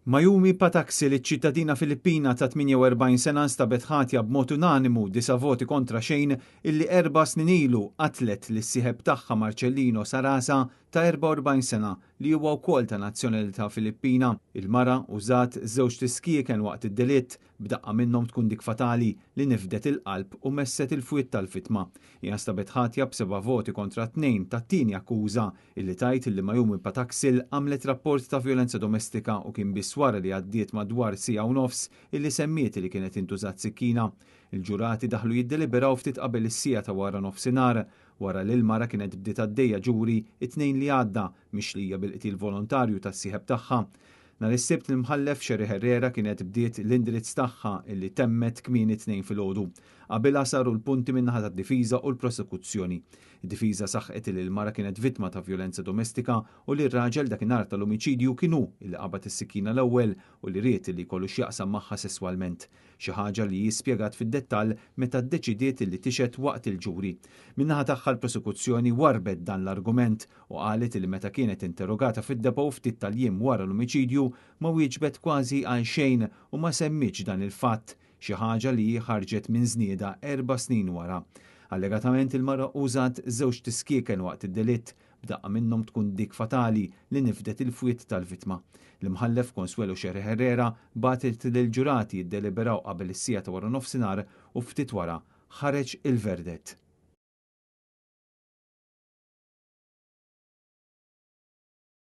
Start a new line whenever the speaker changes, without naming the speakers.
Mayumi Pataxil, iċ-ċittadina Filippina ta' 48 sena nstabet ħatja b'mod unanimu, disa' voti kontra xejn, illi erba' snin ilu qatlet lis-sieħeb tagħha Marcellino Sarasa ta' 44 sena li huwa wkoll ta' nazzjonalità Filippina. Il-mara użat żewġt iskieken waqt id-delitt, b'daqqa minnhom tkun dik fatali li nifdet il-qalb u messet il-fwied tal-vittma. Hija nstabet ħatja b'seba' voti kontra tnejn tat-tieni akkuża illi tgħid illi Mayumi Pataxil għamlet rapport ta' vjolenza domestika u kien biss wara li għaddiet madwar siegħa u nofs illi semmiet li kienet intużat sikkina. Il-ġurati daħlu jiddeliberaw ftit qabel is-siegħa ta' wara nofsinhar wara li l-mara kienet bdiet għaddejja ġuri it-Tnejn li għadda mixlija bil-qtil volontarju tas-sieħeb tagħha. Nhar is-Sibt l-Imħallef Scerri Herrera kienet bdiet l-indirizz tagħha illi temmet kmieni t-Tnejn filgħodu. Qabilha saru l-punti min-naħa tad-difiża u l-prosekuzzjoni. Id-difiża saħqet illi l-mara kienet vittma ta' vjolenza domestika u li r-raġel dakinhar tal-omiċidju kien hu illi qabad is-sikkina l-ewwel u li ried illi jkollu x'jaqsam magħha sesswalment. Xi ħaġa li hi spjegat fid-dettall meta ddeċidiet illi tixhed waqt il-ġuri. Min-naħa tagħha l-prosekuzzjoni warrbet dan l-argument u qalet li meta kienet interrogata fid-depot ftit tal-jiem wara l-omiċidju ma wieġbet kważi għal xejn u ma semmietx dan il-fatt, xi ħaġa li hi ħarġet minn żniedha erba' snin wara. Allegatament il-mara użat żewġt iskieken waqt id-delitt, b'daqqa minnhom tkun dik fatali li nifdet il-fwied tal-vittma. L-Imħallef Consuelo Scerri Herrera bagħtet lill-ġurati jiddeliberaw qabel is-siegħa ta' waranofsinhar u ftit wara ħareġ il-verdett.